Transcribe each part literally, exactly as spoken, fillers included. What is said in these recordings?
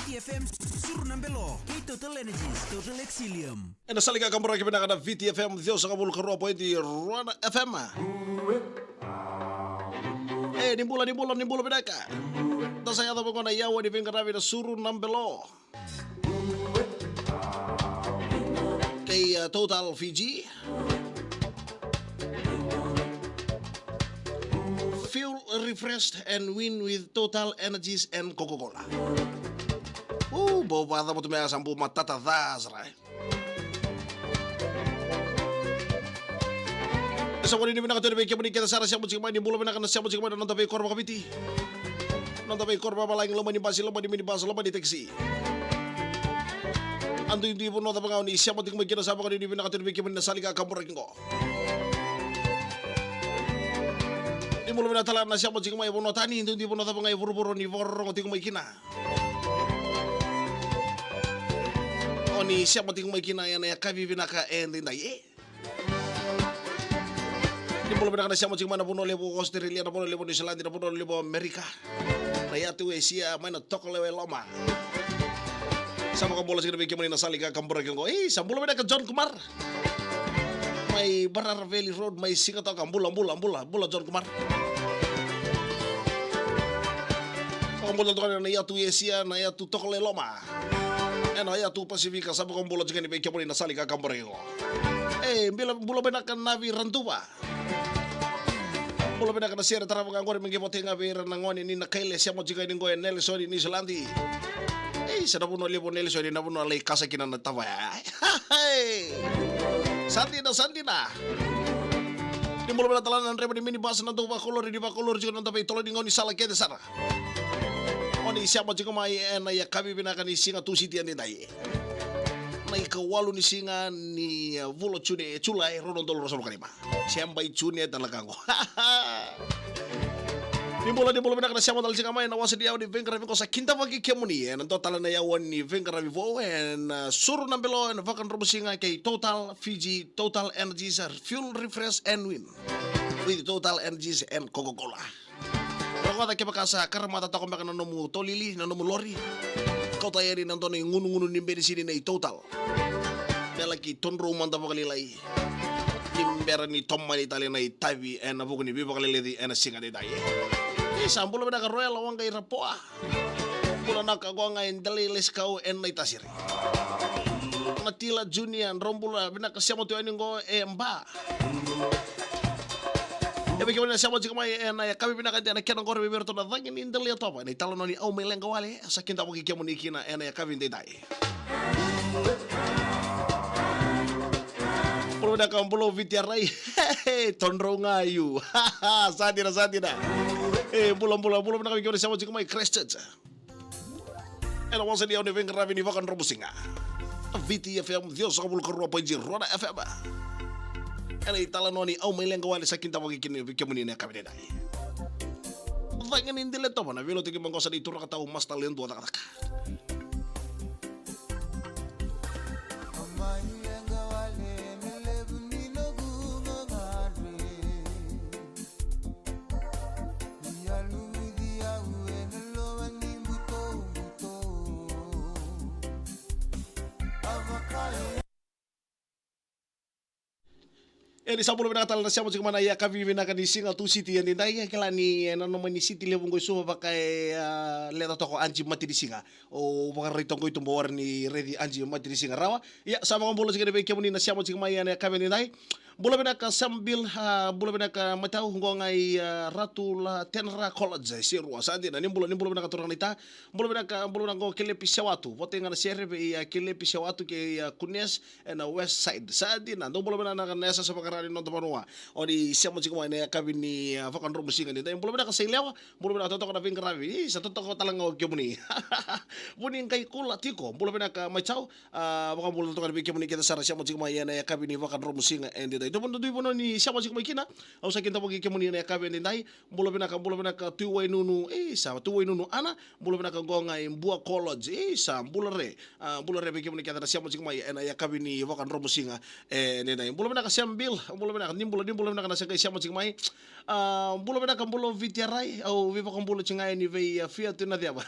Viti F M, Suru na Belo, kei Total Energies, Total Excellium. Ena sala ni kakaburaki vinaka na Viti F M, ciwasagavulu ka rua poidi rua na F M. E, ni bula, ni bula, ni bula vinaka. Da sa yaco vaqo na yawa ni veiqaravi na Suru na Belo. Kei, uh, Total Fiji. Fuel, refresh and win with Total Energies and Coca-Cola. U, bau vaca mo tu me asa bu matata ca sara. E sa wani ni vinaka tu yani vei kemuni kece sara, sema tiko mai, ni bula vinaka na sema tiko mai na noda veikoro vakaviti. Noda veikoro vavalagi, loma ni basi, loma ni minibus, loma ni taxi. A duidui vanua cava ga o ni sema tiko mai kina, sa vakani ni vinaka tu yani vei kemuni na sala ni kakaburaki qo. Ni bula vinaka tale ga na sema tiko mai vanua tani, duidui vanua cava ga e vuravura o ni vakarorogo tiko mai kina. O ni sema tiko mai kina ena yakavi vinaka edaidai, e. Ni bula vinaka na sema tiko mai na vanua levu o Australia, na vanua levu o New Zealand, na vanua levu o Amerika, na yatu Asia, mai na toka lewe loma. Sa vakabula tiko yani vei kemuni na sala ni kakaburaki qo. E, sa bula vinaka John Kumar. Mai Barara Valley Road, mai Sigatoka, bula, bula, bula, bula John Kumar. Vakabula toka na yatu Asia, na yatu toka lewe loma. Ena yatu Pasifika, sa vakabula tiko yani vei kemuni na sala ni kakaburaki qo. E, bula, bula vinaka Navi Raduva. Bula vinaka na sere tarava ga qori me qai votei ga vei ira na gone ni na kaile sema tiko yani qo e Nelson, New Zealand. E, sa na vanua levu o Nelson, na vanua lai kasa kina na tavaya. Sa dina, sa dina. Ni bula vinaka tale ga na draiva ni minibus, na dau vakolori, ni vakolori tiko na noda veitolo ni gaunisala kece sara. O ni sema tiko mai ena yakavi vinaka ni siga Tusiti edaidai. Na ikawalu ni siga ni, uh, vula June, Julai, rua na udolu ruasagavulu ka lima. Sema i June e tale ga qo. Ni bula, ni bula vinaka na sema tale tiko mai ena wasa ni yawa ni veiqaravi qo, sa kidavaki kemuni ena dua tale na yawa ni veiqaravi vou ena, uh, Suru na Belo ena vakadromusiga kei Total Fiji, Total Energies, Fuel, Refresh and Win with Total Energies and Coca-Cola. Rogoca kevaka sa karamata toka beka na nomu tolili, na nomu lori. Kauta yani na dua na igunugunu ni benisini nei Total. Me laki todrou mada vakalailai ni bera ni tomani tale na itavi ena vuku ni veivakaleleci ena siga edaidai. E, sa bula vinaka Royal Waqairapoa. Bula vinaka qo ga e Delai Lesikau ena Naitasiri. Natila Junior, drau bula vinaka sema tu yani qo e Ba. E vei kemuni na sema tiko mai ena yakavi vinaka edaidai, na kena qori vei iratou na cagi ni Delaitova, na italanoa ni Au Mai Leqa Wale, sa kidavaki kemuni kina ena yakavi edaidai. Bula vinaka, bula Viti Arai. Todrou ga yu. Sa dina, sa dina. E, bula, bula, bula vinaka vei kemuni na sema tiko mai Christchurch. Ena wasa ni yawa ni veiqaravi ni vakadromusiga. Viti F M, ciwasagavulu ka rua poidi rua na F M. Ena italanoa ni Au Mai Leqa Wale, sa kidavaki kina vei kemuni ena yakavi edaidai. Cagi ni Delaitova, na veilotu ki Maqosa ni Turakatau, Master Ledua Cakacaka. E, ni sa bula vinaka tale na sema tiko mai na yakavi vinaka ni siga Tusiti edaidai, e kila ni, e, na noma ni siti levu qo e Suva vaka e, a, leca toka o Anji Matinisiga. O vakaraitaka qo i tuba wara ni raici Anji Matinisiga rawa. Ia, sa vakabula tiko yani vei kemuni na sema tiko mai ena yakavi edaidai. Bula vinaka Sam Bill, a, bula vinaka matau, qo ga i, a, Ratu La Tenra College, Serua, sa dina, ni bula, ni bula vinaka turaga naita. Bula vinaka, bula vinaka qo Kelepi Sewatu, votei ga na sere vei, a, Kelepi Sewatu kei, a, Kunes, ena West Side, sa dina, dou bula vinaka na yasa sa vakarau ni noda vanua. O ni sema tiko mai na yakavi ni, a, vakadromusiga edaidai, bula vinaka Sailewa, bula vinaka totoka na veiqaravi, i, sa totoka tale ga o kemuni. Vuni qai kula tiko, bula vinaka matau, A, vakabula toka vei kemuni kece sara sema tiko mai ena yakavi ni vakadromusiga edaidai. Dua na vanua ni sema tiko mai kina, au sa kidavaki kemuni ena yakavi edaidai. Bula vinaka, bula vinaka Tui Wainunu, e, sa Tui Wainunu Ana, bula vinaka qo ga i Bua College, e, sa bula re, a, bula re vei kemuni kece na sema tiko mai ena yakavi ni vakadromusiga edaidai. Bula vinaka Sam Bill, bula vinaka, ni bula, ni bula vinaka na sa qai sema tiko mai. A, bula vinaka, bula Viti Arai, au veivakabula tiko ga yani vei, a, Fia Tui Naceva.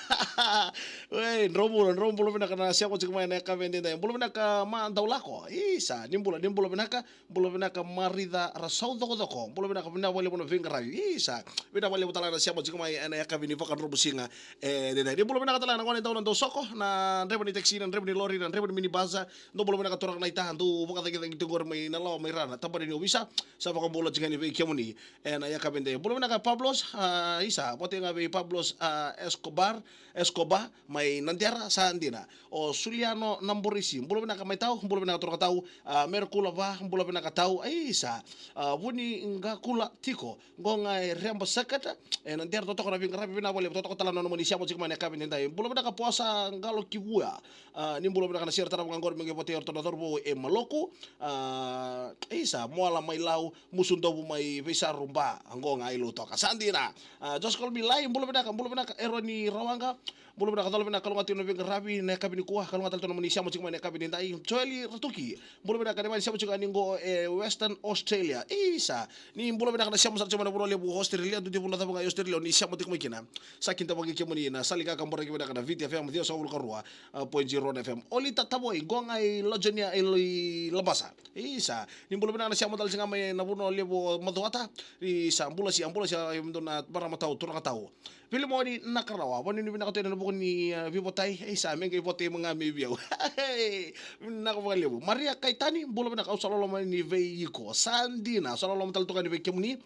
E, drau bula, drau bula vinaka na sema tiko mai na yakavi edaidai. Bula vinaka ma Daulako. Isa, ni bula, ni bula vinaka. Bula vinaka Marica Rasau Cokocoko. Bula vinaka, vinaka vakalevu na veiqaravi. Isa, vinaka vakalevu tale ga na sema tiko mai ena yakavi ni Vakadromusiga edaidai. Ni bula vinaka tale ga na gone dau na dau soko, na draiva ni taxi, na draiva ni lori, na draiva ni minibus. Dou bula vinaka turaga naita, dou vakacagicagi tiko qori mai na lawa mai Ra na tabana ni ovisa. Sa vakabula tiko yani vei kemuni ena yakavi edaidai. Bula vinaka Pablos, a, isa, vata ga vei Pablos, a, Escobar, Escobar, mai Nadera, sa dina. O Suliano Naborisi, bula vinaka mai tau, bula vinaka turaga tau, a, Merekula va, bula vinaka tau, a, isa, a, Vuni Qakula tiko, qo ga e Reba Sakata, e Nadera totoka na veiqaravi, vinaka vakalevu totoka tale na nomuni sema tiko mai na yakavi edaidai. Bula vinaka Poasa Qalo Kivua, a, ni bula vinaka na sere tarava ga qori me qai vata iratou na cauravou e Maloku, a, isa, Moala mai Lau, Musudovu mai Veisaru ba, qo ga i Lautoka. Sa dina. A, Josh Colby Lai, bula vinaka, bula vinaka, Eroni Rawaqa, bula vinaka, cola vinaka, kalougata tiko na veiqaravi, na yakavi nikua, kalougata tale tu na nomuni sema tiko mai na yakavi edaidai. Joeli Ratuki, bula vinaka, ni mai sema tiko yani qo e Western Australia. Isa, ni bula vinaka na sema sara tiko mai na vanua levu Australia, dua tiko na vanua cava ga i Australia, ni sema tiko mai kina. Sa kidavaki kemuni na sala ni kakaburaki vinaka na Viti F M, ciwasagavulu ka rua, a, point zero na F M. Olita Tavoi, qo ga i Lajonia, i Labasa. Isa, ni bula vinaka na sema tale tiko ga mai na vanua levu o Macuata. Isa, bula si, a bula si, a, e dua na marama tau, turaga tau. Vilimoni Nakarawa, vakanuinui vinaka tu ena vuku ni, a, veivotai. Isa, me qai votai ma ga mai vei au. Vinaka vakalevu. Maria Kaitani, bula vinaka, au sa loloma ni vei iko. Sa dina, au sa loloma tale tu ga ni vei kemuni.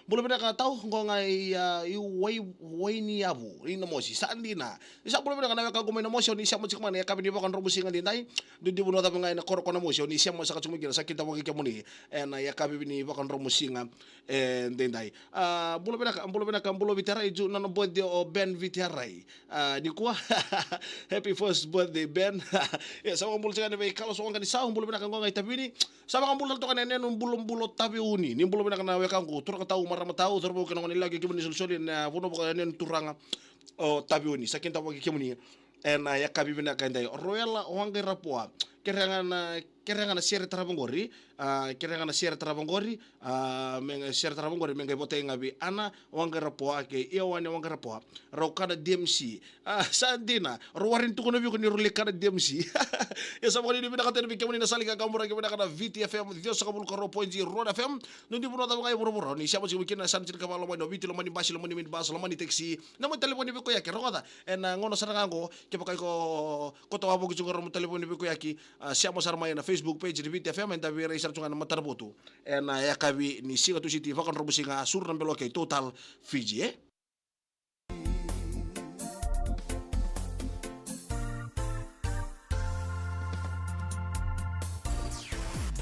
Bula vinaka tau, qo ga i, a, i Wai, Wainiyavu, i Namosi. Sa dina. Ni sa bula vinaka na wekaqu mai Namosi, o ni sema tiko mai na yakavi ni Vakadromusiga edaidai. Dua tiko na vanua cava ga ena koro ko Namosi, o ni sema saka tiko mai kina, sa kidavaki kemuni ena yakavi ni Vakadromusiga edaidai. A, bula vinaka, bula vinaka, bula Vitiarai, ju, na nona birthday o Ben Vitiarai. A, nikua. Happy first birthday, Ben. Ia, sa vakabula tiko yani vei Carlos Waqanisau, bula vinaka qo ga i Tavini. Sa vakabula tale toka na yanuyanu bulabula o Taveuni. Ni bula vinaka na wekaqu, turaga tau, marama tau, cauravou kei na goneyalewa, kei kemuni solisoli ena vanua vakayanuyanu turaga o Taveuni. Sa kidavaki kemuni ena yakavi vinaka edaidai. Roela Waqairapoa. Kerea ga na, kerea ga na sere tarava qori. A, kerea ga na sere tarava qori. A, me qai sere tarava qori, me qai votai ga vei Ana Waqairapoa kei Ioane Waqairapoa. Rau kana D M C. A, sa dina. Rau warai ni tukuna vei iko ni rau lai kana D M C. Ia sa vakanuinui vinaka tu yani vei kemuni na sala ni kakaburaki vinaka na Viti F M, ciwasagavulu ka rua point zero na F M. Dua tiko na vanua cava ga i vuravura o ni sema tiko mai kina, sa na tiko vaka loma ni oviti, loma ni basi, loma ni minibus, loma ni taxi. Na nomu talevoni veikoyaki, rogoca. Ena gauna sara ga qo, kevaka iko koto wavoki tiko qo, nomu talevoni veikoyaki, a, sema sara mai ena Facebook page ni Viti F M, eda veirai sara tu ga ena matana votu. Ena yakavi ni siga Tusiti, Vakadromusiga, Suru na Belo kei Total Fiji, e?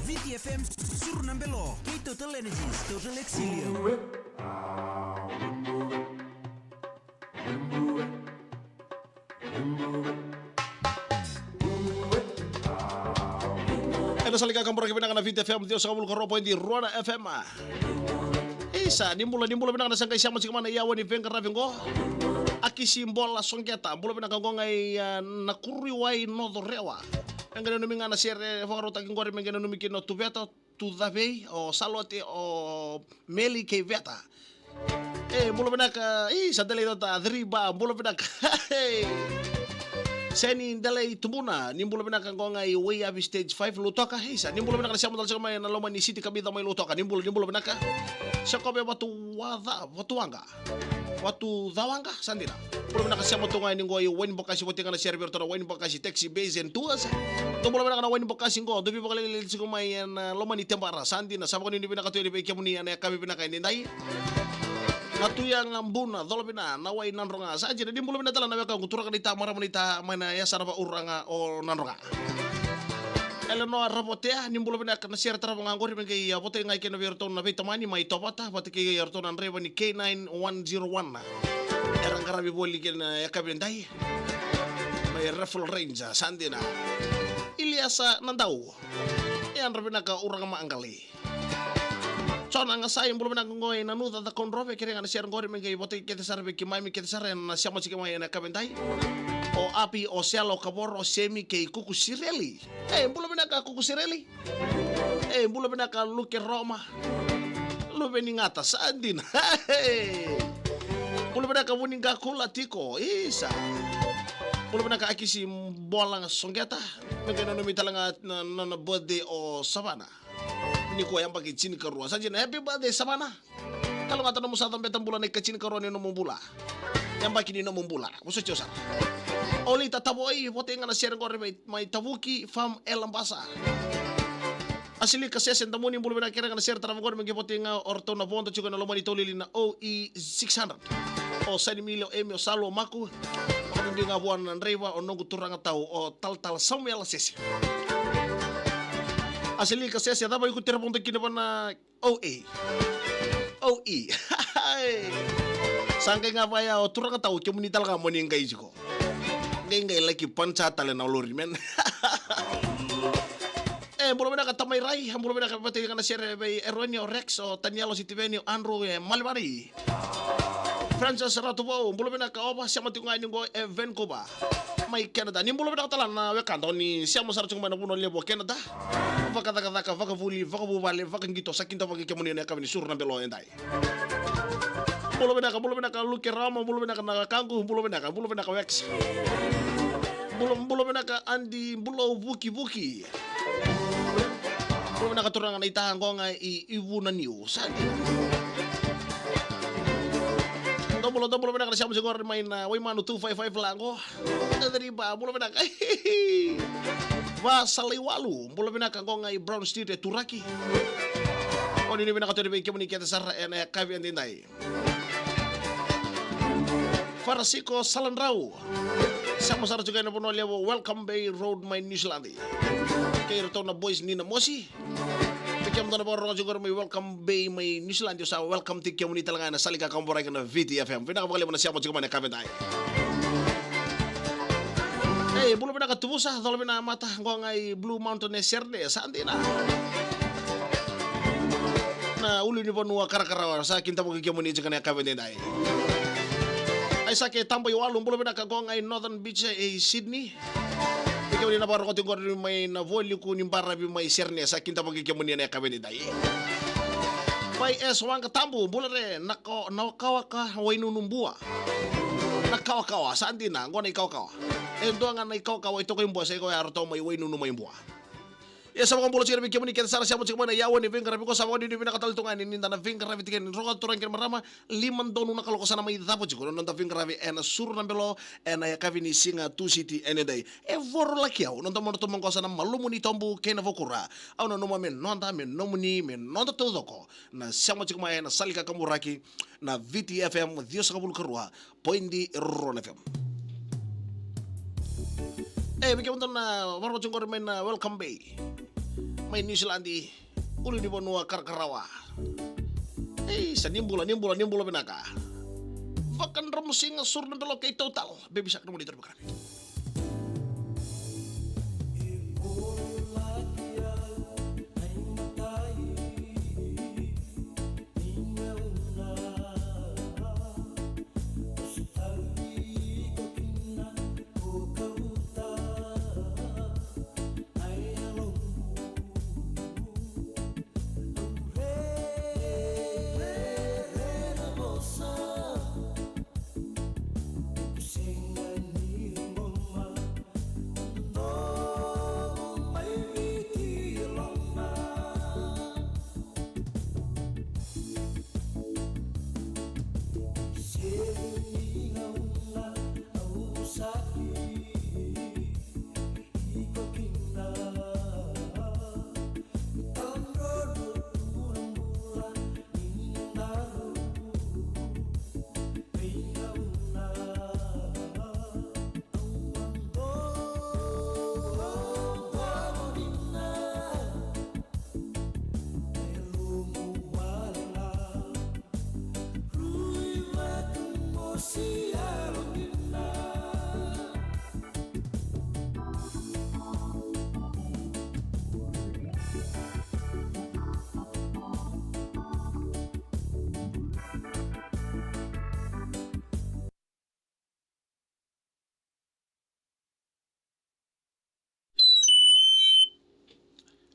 Viti F M, Suru na Belo kei Total Energies, Total Exilium. Ena sala ni kakaburaki vinaka na Viti F M, ciwasagavulu ka rua point rua na F M. Isa, ni bula, ni bula vinaka na sa qai sema tiko mai na yawa ni veiqaravi qo. Akisi Bola Soqeta, bula vinaka qo ga i, a, Nakuruiwai, North Rewa. Me qai nanumi ga na sere vakarautaki qori, me qai nanumi kina o Tuveta, Tucavei, o Salote, o Meli kei Veta. E, bula vinaka, i, sa delai tota, three bar, bula vinaka. Seni Delai Tubuna, ni bula vinaka qo ga i Waiyavi Stage five, Lautoka, isa, ni bula vinaka na sema tale tiko mai na loma ni City Kamica mai Lautoka, ni bula, ni bula vinaka. Sekope Vatuwaca, Vatuwaqa. Vatucawaqa, sa dina. Bula vinaka sema tu ga yani qo i Wainibokasi, vata ga na sere vei iratou na Wainibokasi Taxi Base and Tours. Dou bula vinaka na Wainibokasi qo, dou veivakalialiai tiko mai ena, a, loma ni Tebara, sa dina, sa vakanuinui vinaka tu yani vei kemuni ena yakavi vinaka edaidai. Na Tuyaga Buna, Colovina, na Wai Nadroga, sa dina, ni bula vinaka tale na wekaqu, turaga naita, marama naita, mai na yasana vakauraga o Nadroga. Eleanor Ravotea, ni bula vinaka, na sere tarava ga qori me qai, a, votai ga kina vei iratou na veitamani mai Tovata, vata kei iratou na draiva ni K nine one zero one. Era qaravi voli kina yakavi edaidai. Mai Ruffle Range, sa dina. Iliasa Nadau. E yadra vinaka uraga maqali. Jona Qasai, bula vinaka qo i Nanuca, Cakaudrove, kerea ga na sere qori me qai votai kece sara vei keimami kece sara ena sema tiko mai ena yakavi edaidai. O Api, o Sela, o Kavoro, o Semi kei Kuku Sireli. E, bula vinaka Kuku Sireli. E, bula vinaka Luke Roma. Luve ni gata, sa dina. Bula vinaka Vuni Qakula tiko, isa. Bula vinaka Akisi Bola Sogeta. Me qai nanumi tale ga na, na, na birthday o Savana. Ni ko yabaki tinikarua. Sa dina, happy birthday Savana. Kalougata nomu sa cabeta bula na ika tinikarua ni nomu bula. Yabaki ni nomu bula. Vosoti au sara. Olita Tavoi, votei ga na sere qori mai, mai Tavuki, Farm e Labasa. Asilika Sese Damuni, bula vinaka, kere ga na sere tarava qori me qai votei ga o ratou na vodo tiko ena loma ni taulili na O E six hundred. O Saini Mili, o Emi, o Salu, o Maku. Vakabibi ga vua na draiva, o noqu turaga tau, o Talatala Samuela Sese. Asilika Sese, cava iko tira vodo kina vana O E. O E. Sa qai ga vaya o turaga tau, kemuni tale ga mo ni qai tiko. Qai qai laki panca tale na lori, man. E, bula vinaka Tamai Rai, bula vinaka vata ga na sere vei Eroni, o Rex, o Taniela, o Sitiveni, o Andrew, e, Malivari. Francis Ratuvou, bula vinaka Ova, sema tiko ga ni qo e Vancouver. Mai Canada, ni bula vinaka tale na wekada, o ni sema sara tiko mai na vanua levu o Canada. Vakacakacaka, vakavuli, vakavuvale, vakaqito, sa kidavaki kemuni na yakavi ni Suru na Belo edai. Bula vinaka, bula vinaka Luke Rama, bula vinaka na wekaqu, bula vinaka, bula vinaka Wex. Bula, bula vinaka Adi, bula Vukivuki. Bula vinaka turaga na ita qo ga i, i Vunaniu. Sa dina. Dou bula, dou bula vinaka na sema tiko qori mai na Waimanu two five five Lago. Tadriba, bula vinaka. Vasalaiwalu, bula vinaka qo ga i Brown Street e Turaki. O ni vinaka tale vei kemuni kece sara ena yakavi edaidai. Farasiko Saladrau. Sema sara tiko ena vanua levu Welcome Bay Road mai New Zealand. Kei iratou na boys ni na mosi. Vei kemudou na vakarorogo tiko mai Welcome Bay mai New Zealand, au sa welcome tiko kemuni tale ga ena sala ni kakaburaki na Viti F M. Vinaka vakalevu na sema tiko mai na yakavi edai. Ei, bula vinaka Tuvusa, cola vina mata, qo ga i Blue Mountain e Sydney, sa dina. Na ulunivanua Karakarawa, sa kidavaki kemuni tiko na yakavi edai. Aisake Tabaiwalu, bula vinaka qo ga i Northern Beach e Sydney. Vei kemuni na vakarorogo tiko qori mai na vualiku ni baravi mai Sydney, sa kidavaki kemuni ena yakavi edai. Pai S Waqatabu, bula re, na ka-, na kawaka Wainunubua. Na kawakawa, sa dina, qo na ikawakawa. E dua ga na ikawakawa e toko i Bua, sa iko ya ratou mai Wainunu mai Bua. Ia sa vakabula tiko vei kemuni kece sara sema tiko mai na yawa ni veiqaravi qo, sa vakanuinui vinaka tale tu ga ni da na veiqaravi tiko ni rogo turaga kei na marama, lima donu na kaloko sa na mai cava tiko na noda veiqaravi ena Suru na Belo, ena yakavi ni siga Tusiti edai. E voro laki au, noda mono tomo qo sa na malumu ni tobu kei na vokura. Au nanuma me noda, me nomuni, me noda taucoko. Na sema tiko mai ena sala ni kakaburaki na Viti F M ciwasagavulu ka rua poidi rua na F M. E, vei kemudou na vakarorogo tiko qori mai na Welcome Bay mai New Zealand, ulunivanua Karakarawa. Ei, sa ni bula, ni bula, ni bula vinaka. Vakadromusiga Suru na Belo kei Total, Baby Shark, nomuni turaga.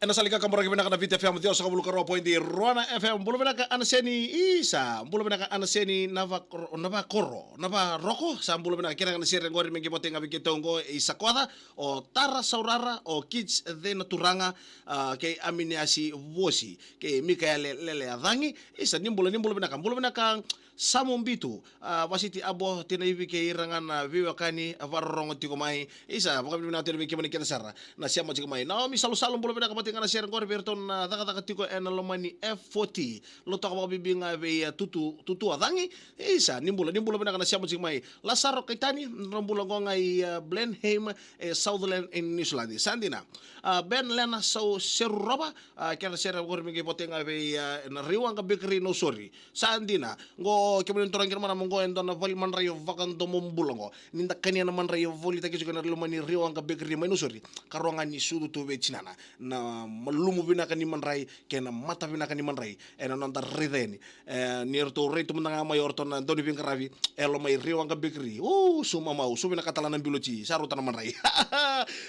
Na sala ni kakaburaki vinaka na Viti F M, ciwasagavulu ka rua poidi rua na F M. Bula vinaka Anaseni, isa. Bula vinaka Anaseni, na vakoro, na vakoro, na varoko. Sa bula vinaka, kere ga na sere qori me qai votei ga vei keitou qo, isa Koca, o Tara Saurara, o Kits Cei na Turaga, a, kei Aminiasi Vosi, kei Mikaele Lele Acagi. Isa, ni bula, ni bula vinaka. Bula vinaka Samu Bitu, a, Vasiti Abo, Tinaivi kei ira ga na veiwekani, a, vakarorogo tiko mai. Isa, vakavinavinaka tale vei kemuni kece sara na sema tiko mai. Naomi Salusalu, bula vinaka vata ga na sere qori vei iratou na cakacaka tiko ena loma ni F forty. Lotoka vakabibi ga vei, a, Tutu, Tutu Acagi. Isa, ni bula, ni bula vinaka na sema tiko mai. Lasaro Kaitani, na bula qo ga i, a, Blenheim, e Southland in New Zealand. Sa dina. A, Ben Lena Sau Serurova, a, kere na sere qori me qai votei ga vei, a, na Riwaqa Bakery Nausori. Sa dina. Qo kemuni na turaga kei na marama, qo e dua na vale ni madrai vakadomobula qo. Ni da kania na madrai e volitaki tiko ena loma ni Riwaqa Bakery mai Nausori, ka rua ga ni sucu tu vei tinana. Na malumu vinaka ni madrai kei na mata vinaka ni madrai ena noda raica yani. E, ni ratou rai tu mada ga mai o ratou na dauniveiqaravi e loma i Riwaqa Bakery. U, su mamau, su vinakata la na biloti, sa rauta na madrai.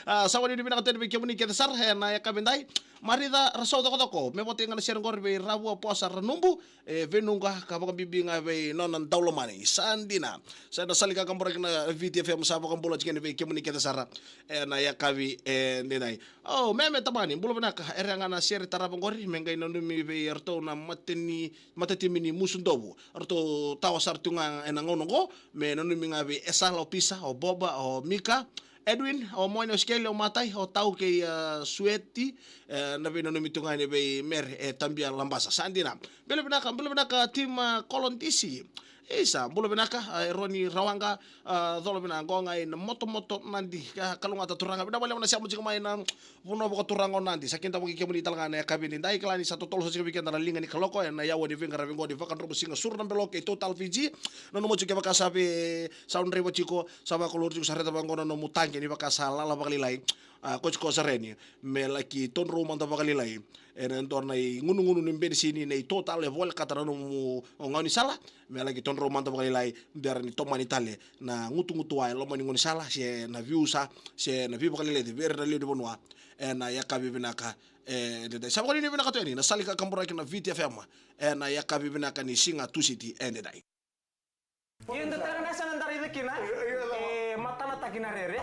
A, sa vakavinavinaka tale vei kemuni kece sara ena yakavi edai. Marica Rasau Cokocoko, me votei ga na sere qori vei Ravua Posa Ranubu, e Venuqa, ka vakabibi ga vei nona daulomani. Sa dina. Sa na sala ni kakaburaki na Viti F M, sa vakabula tiko yani vei kemuni kece sara ena yakavi edaidai. O, Meme Tamani, bula vinaka, e re ga na sere tarava qori me qai nanumi vei iratou na mateni, matatimi ni Musudovu. Ratou tawa sara tu ga ena gauna qo, me nanumi ga vei Esa Laupisa, o Boba, o Mika, Edwin, o Moane, o Sikeli, o Matai, o Tau kei, a, Sueti, e, na veinanumi tu ga yani vei Mere, e Tabia Labasa. Sa dina. Bula vinaka, bula vinaka team, a, Kolodisi. Isa, bula vinaka, a, Eroni Rawaqa, a, colo vinaka qo ga i na Motomoto Nadi, a, kalougata turaga. Vinaka vakalevu na sema tiko mai na vanua vakaturaga o Nadi. Sa kidavaki kemuni tale ga na yakavi edaidai, kila ni sa totolo sara tiko vei keda na liga ni kaloko ena yawa ni veiqaravi qo ni Vakadromu Siga Suru na Belo kei Total Fiji. Nanuma tiko kevaka sa vei, sa draiva tiko, sa vakolori tiko, sa raica vaqo na nomu taqe ni vaka sa lala vakalailai. A, ko tiko sara yani me laki todrou mada vakalailai ena dua na igunugunu ni benisini nei Total e volekata na nomu gaunisala, me laki todrou mada vakalailai, bera ni tomani tale na gutugutuwa e loma ni gaunisala, se na veiusa, se na veivakaliaci vei ira na lewe ni vanua ena yakavi vinaka edaidai. Sa vakanuinui vinaka tu yani na sala ni kakaburaki na Viti F M ena yakavi vinaka ni siga Tusiti edaidai. Ia da tara na yasana da raica kina, e matanataki na rere.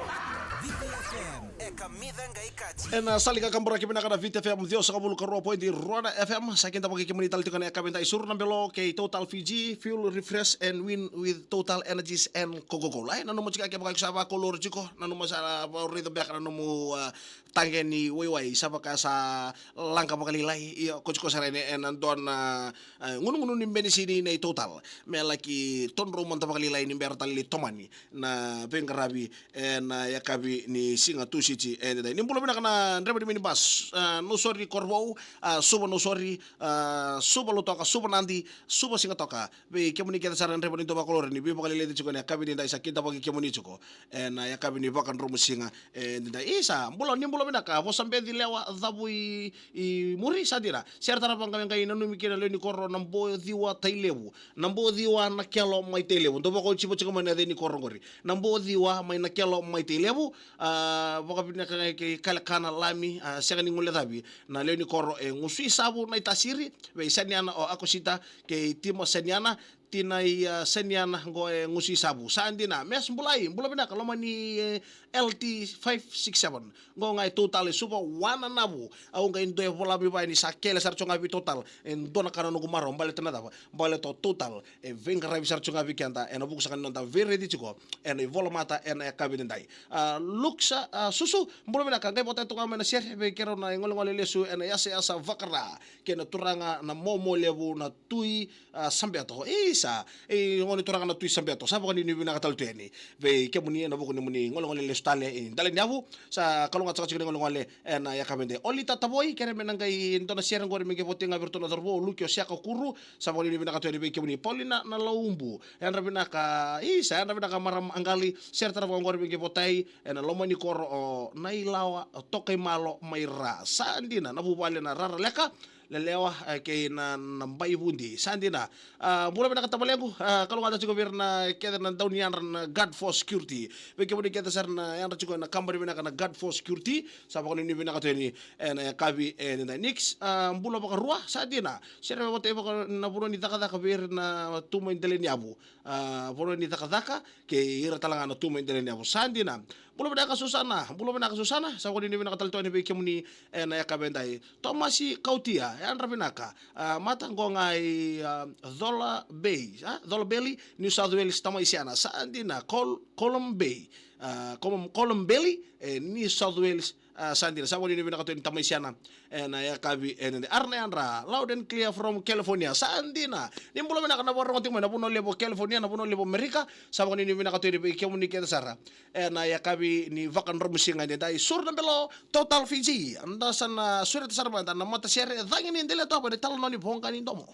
Viti F M, e kamica qai kaci. Ena sala ni kakaburaki vinaka na Viti F M, ciwasagavulu ka rua poidi rua na F M, sa kidavaki kemuni tale tiko ena yakavi edai Suru na Belo kei Total Fiji, fuel, refresh and win with Total Energies and Coca-Cola. E, nanuma tiko kevaka iko sa vakolori tiko, nanuma sa vakaraica beka na nomu, a, taqe ni waiwai, sa vaka sa laga vakalailai, ia ko tiko sara yani ena dua na, e, gunugunu ni benisini nei Total. Me laki todrou mada vakalailai ni bera tale ni tomani na veiqaravi ena yakavi ni siga Tusiti edaidai. Ni bula vinaka na draiva ni minibus, a, Nausori Korovou, a, Suva Nausori, a, Suva Lautoka, Suva Nadi, Suva Sigatoka. Vei kemuni kece sara na draiva ni dua vakolori ni veivakaleleci tiko ena yakavi edaidai, sa kidavaki kemuni tiko ena yakavi ni Vakadromu Siga edaidai. Isa, bula, ni bula vinaka, Vosabeci Lewa Cavu i, i Muri, sa dina. Sere tarava qo me qai nanumi kina na lewe ni koro Nabociwa Tailevu. Nabociwa Nakelo mai Tailevu. Dou vakaoti tiko mai na yaca ni koro qori. Nabociwa mai Nakelo mai Tailevu. A, vakavinaka ga kei Kalekana Lami, a, sega ni guilecavi na lewe ni koro e Gusuisavu Naitasiri, vei Saniana o Akosita kei Tima Saniana, Tina i, a, Saniana qo e Gusuisavu. Sa dina, Mes Bulai, bula vinaka, loma ni, e, L T five six seven. Qo ga e Total e Suva, Wananavu. Au qai dua e vola mai vaya ni sa kele sara tiko ga vei Total e dua na ka na noqu marau, baleta na cava? Baleta o Total e veiqaravi sara tiko ga vei keda ena vuku saka ni noda veiraici tiko ena ivolamata ena yakavi edaidai. A, Luksa, a, Susu, bula vinaka, qai vota toka mai na sere vei keirau na igolegole lesu ena yasayasa vakara kei na turaga na momo levu na Tui, a, Sabeto. Isa, e, gone turaga na Tui Sabeto, sa vakanuinui vinaka tale tu yani vei kemuni ena vuku ni moni golegole lesu tale i dela ni yavu. Sa kalougata saka tiko na golegole ena yakavi edaidai. Olita Tavoi, kere me na qai dua na sere qori me qai votei ga vei iratou na cauravou, o Luki, o Seka, o Kuru. Sa vakanuinui vinaka tu yani vei kemuni. Paulina Nalaubu, yadra vinaka, isa, yadra vinaka marama Aqali. Sere tarava qori me qai votei ena loma ni koro o Nailawa, o Tokaimalo mai Ra. Sa dina, na vuvale na Raraleka. Lelewa, e, kei na, na Bai Vudi. Sa dina. A, bula vinaka tavalequ, a, kalougata tiko vei ira na kece na dau ni yadra na Guard Force Security. Vei kemuni kece sara na yadra tiko na kabani vinaka na Guard Force Security. Sa vakanuinui vinaka tu yani, e, na yakavi, e, na Nix. A, bula vakarua, sa dina. Sere vata vaka na vanua ni cakacaka vei ira na tu mai dela ni yavu. A, vanua ni cakacaka, kei ira tale ga na tu mai dela ni yavu. Sa dina. Bula vinaka Susana, bula vinaka Susana, sa vakanuinui vinaka tale tu yani vei kemuni ena yakavi edai. Tomasi Kautia, yadra vinaka. A, mata qo ga i, a, Cola Bay, a, Cola Bay, New South Wales, Tamaisiana. Sa dina, Col-, Colum Bay, a, Colum, Colum Bay, e, New South Wales, a, sa dina. Sa vakanuinui vinaka tu yani Tamaisiana. Ena yakavi, ena, ena, ara na yadra, loud and clear from California. Sa dina. Ni bula vinaka na vakarorogo tiko mai na vanua levu o California, na vanua levu o Amerika. Sa vakanuinui vinaka tu yani vei kemuni kece sara. Ena yakavi ni vakadromusiga edaidai, Suru na Belo, Total Fiji. Eda sa na sureta sara mada na matasere, cagi ni dela toka ni talanoa ni voqa ni domo.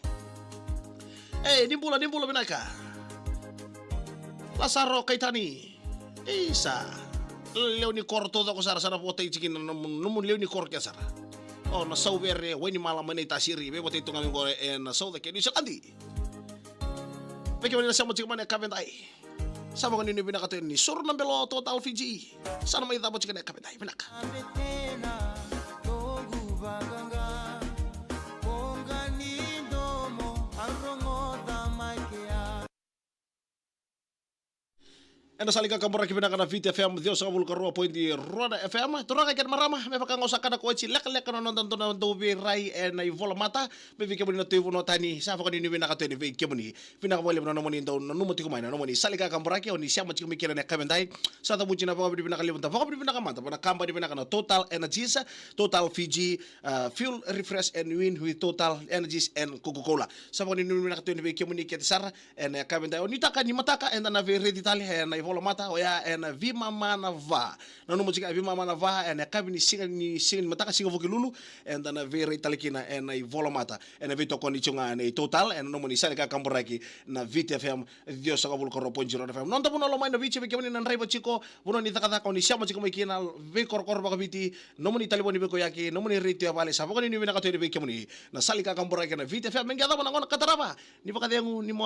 E, ni bula, ni bula vinaka. Lasaro Kaitani. Isa. Lewe ni koro taucoko sara, sa na votai tiko kina na nomu, nomu lewe ni koro kece sara. O, na Sauvere, Wainimala, mai Naitasiri, veivotai tu ga mai qo ena South kei Niusiladi. Vei kemuni na sema tiko mai na yakavi edai. Sa vakanuinui vinaka tu yani, Suru na Belo, Total Fiji. Sa na mai cava tiko na yakavi edai, vinaka. Eda sa lai kakaburaki vinaka na Viti F M, ciwasagavulu ka rua poidi rua na F M. Turaga kei na marama, me vaka ga au sa kaya oti, lekaleka na noda dau, dau veirai ena ivolamata. Me vei kemuni na tui vanua tani, sa vakanuinui vinaka tu yani vei kemuni. Vinaka vakalevu na nomuni dau nanuma tiko mai na nomuni sa lai kakaburaki, o ni sema tiko mai kina na yakavi edai. Sa cavuti na vakavinavinaka levu, da vakavinavinaka mada vua na kabani vinaka na Total Energies, Total Fiji, a, Fuel, Refresh and Win with Total Energies and Coca-Cola. Sa vakanuinui vinaka tu yani vei kemuni kece sara. Ena yakavi edai, o ni taka ni mataka, eda na veiraici tale ena ivolamata, oya ena veimama na va. Nanuma tiko, e veimama na va, ena yakavi ni siga ni, siga ni mataka, siga Vukelulu, eda na veirai tale kina ena ivolamata. Ena veitokoni tiko ga nei Total, ena nomuni sa lai kakaburaki na Viti F M, ciwasagavulu ka rua poidi rua na F M. Noda vanua loma i Viti, vei kemuni na draiva tiko, vanua ni cakacaka, o ni sema tiko mai kina, veikorokoro vakaviti, nomuni talevoni veikoyaki, nomuni retio e vale, sa vakanuinui vinaka tu yani vei kemuni na sa lai kakaburaki na Viti F M. Me qai cava na gauna ka tarava, ni vakacegu, ni mo